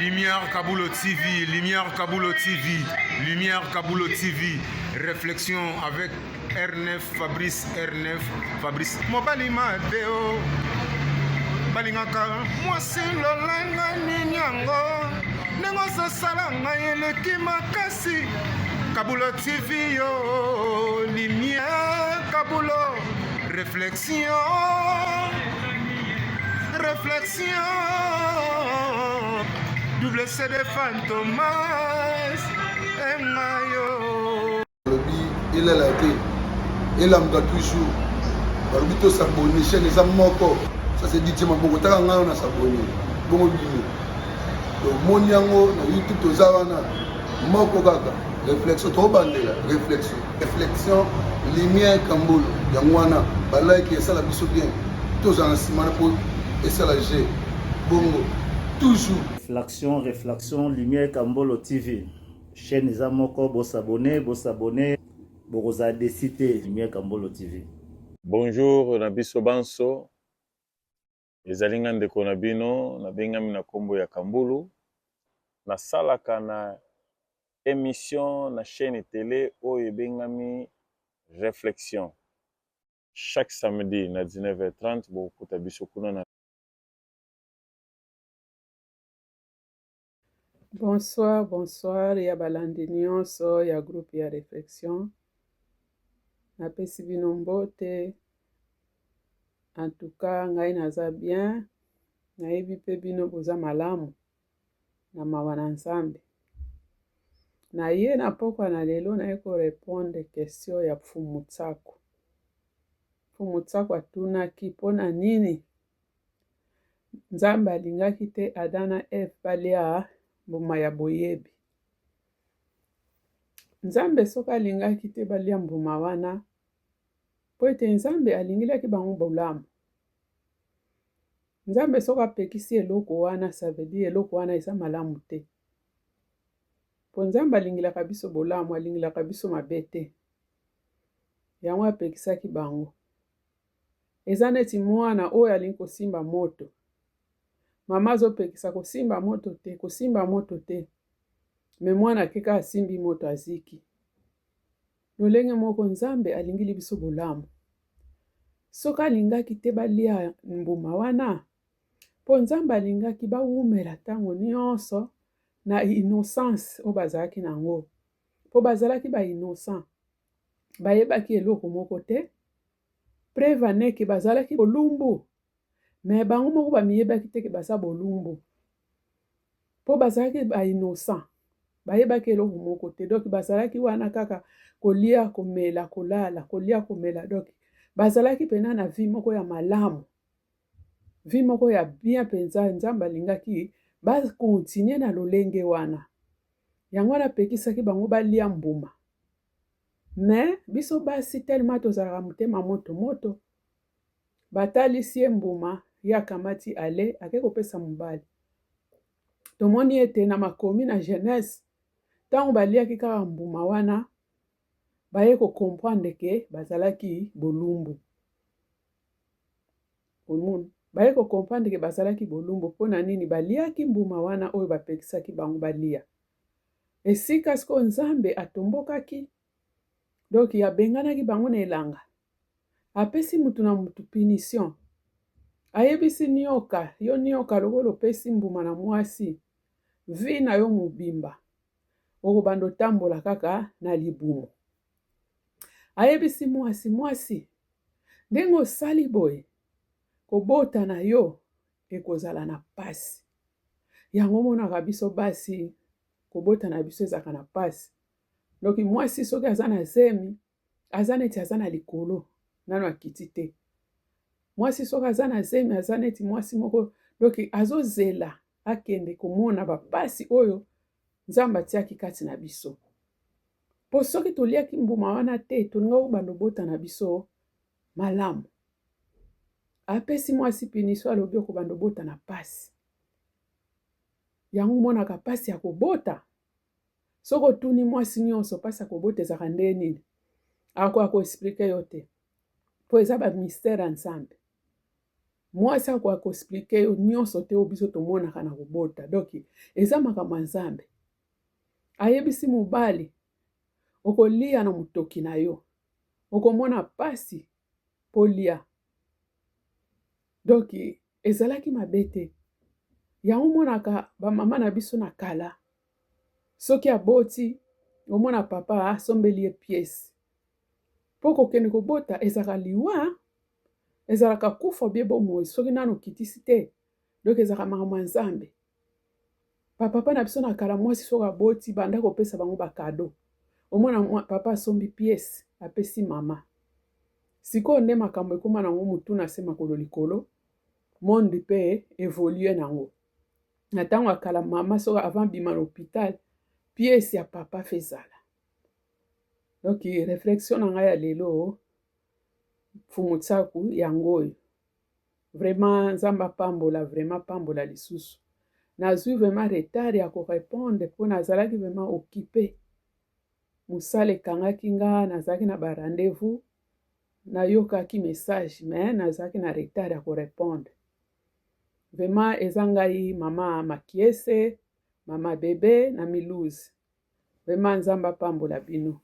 Lumière Kabulo TV, Lumière Kabulo TV, Lumière Kabulo TV, réflexion avec R9 Fabrice R9 Fabrice mobali mabe o balingaka mwasi lolenge nini yango ndenge ozosala ngai eleki makasi Kabulo TV yo Lumière Kabulo réflexion réflexion double CD Fantomas engayo balobi elala te elamuka toujours balobi tosabone chaîne eza moko ça c'est DJ maboko taka ngai na sabone bongo bino tomoni yango na youtube toza wana moko kaka réflexion tobandela réflexion réflexion lumière kambolo yango wana balike esala biso bien tozala na nsima na mpo esala g bongo toujours Réflexion, réflexion, Lumière Kambolo TV. Chaîne eza moko, bosabone, bosabone, bokozala desi te. Lumière Kambolo TV. Bonjour na biso banso, ezali nga ndeko na bino, nabengami na kombo ya Kambulu, nasalaka na emission na chaîne tele oyo ebengami Reflexion. Chaque samedi na 19h30 bokokuta biso kuna na Bonsoir, bonsoir ya balandi nyonso ya groupe ya réflexion. Napesi bino mbote. En tout cas, ngai naza bien. Nayebi mpe bino boza malamu na mawa na Nzambe. Naye na pokwa na lelo naye ko répondre question ya Mfumu Tsako. Mfumu Tsako atunaki mpo na nini Nzambe alingaki te Adam na Eve balia mbuma ya boyebi. Nzambe soki alingaki te balia mbuma wana, mpo ete Nzambe alingelaki bango bolamu. Nzambe soki apekisi eloko wana, ça veut dire eloko wana eza malamu te. Mpo Nzambe alingelaka biso bolamu, alingelaka biso mabe te. Yango apekisaki bango. Eza neti mwana oyo alingi kosimba moto. Mama azopekisa kosimba moto te, kosimba moto te. Me mwana akeka asimbi moto aziki. Lolenge moko Nzambe alingeli biso bolamu. Soki alingaki te balia mbuma wana, mpo Nzambe alingaki bawumela ntango nyonso na innocence oyo bazalaki na yango. Mpo bazalaki ba innocent, bayebaki eloko moko te. Preuve en est que bazalaki bolumbu, mais bango moko bamiyebaki te ke baza bolumbu. Mpo bazalaki ba innocent, bayebaki eloko moko te. Donc bazalaki wana kaka kolia, komela, kolala, kolia, komela. Donc bazalaki pena na vie moko ya malamu, vie moko ya bien mpenza. Nzambe alingaki ba continuer na lolenge wana. Yango wana apekisaki bango balia mbuma. Mais biso basi tellement tozalaka motema moto moto, batalisi ye mbuma, ye akamati ale ake kopesa mobali. Tomoni ete na makomi na Genèse, ntango baliaki kaka mbuma wana, baye ko comprendre ke bazalaki bolumbu. Omoni, baye ko comprendre ke bazalaki bolumbu mpo na nini baliaki mbuma wana oyo bapekisaki bango balia. Esika sikoyo Nzambe atombokaki, donc abenganaki bango na elanga, apesi mutu na mutu punition. Ayebisi nioka, yo nioka lokola opesi mbuma na mwasi, vie na yo mobimba okobanda otambola kaka na libumu. Ayebisi mwasi, mwasi ndenge osali boye, kobota na yo ekozala na pasi. Yango omonaka biso basi kobota na biso ezalaka na pasi. Donc mwasi soki aza na zemi aza neti aza na likolo nano akiti te. Mwasi soki aza na zemi aza neti mwasi moko donc azozela akende komona bapasi oyo Nzambe atiaki kati na biso. Po soki toliaki mbuma wana te tolingaki kobanda obota na biso malamu. Apesi mwasi punition alobi okobanda obota na pasi. Yango omonaka pasi ya kobota. Soki otuni mwasi nyonso pasi ya kobota ezalaka ndenge nini, akoka ko expliquer yo te. Po eza ba mystère ya Nzambe. Mwasi akoka koexpliquer yo nyonso te oyo biso tomonaka na kobota. Donc eza makambo ya Nzambe. Ayebisi mobali, okolia na motoki na yo, okomona pasi mpo lia. Donc ezalaki mabe te. Yango omonaka bamama na biso na kala, soki aboti, omona papa asombeli ye pièce. Mpo kokende kobota ezalaka liwa, ezalaka kufa bie bomoi soki nano okitisi te. Donc ezalaka makambo ya Nzambe. Bapapa na biso na kala, mwasi soki aboti, banda kopesa bango bacadeaux. Omona papa asombi pièce, apesi mama. Sikoyo nde makambo ekóma nango motu na se makolo likolo, monde mpe évolue nango. Na ntango ya kala, mama soki avant bima na hôpital, pièce ya papa faut ezala. Donc réflexion na ngai ya lelo, Mfumu Tsaku, yango oyo. Vraiment Nzambe apambola, vraiment pambola lisusu. Nazwi vraiment retard ya korépondre mpo nazalaki vraiment occupé, mosala ekangaki nga, nazalaki na barendez-vous. Nayokaki message mais nazalaki na retard ya korépondre. Vraiment eza ngai mama Makiese, mama bebe na Milouse. Vraiment Nzambe apambola bino.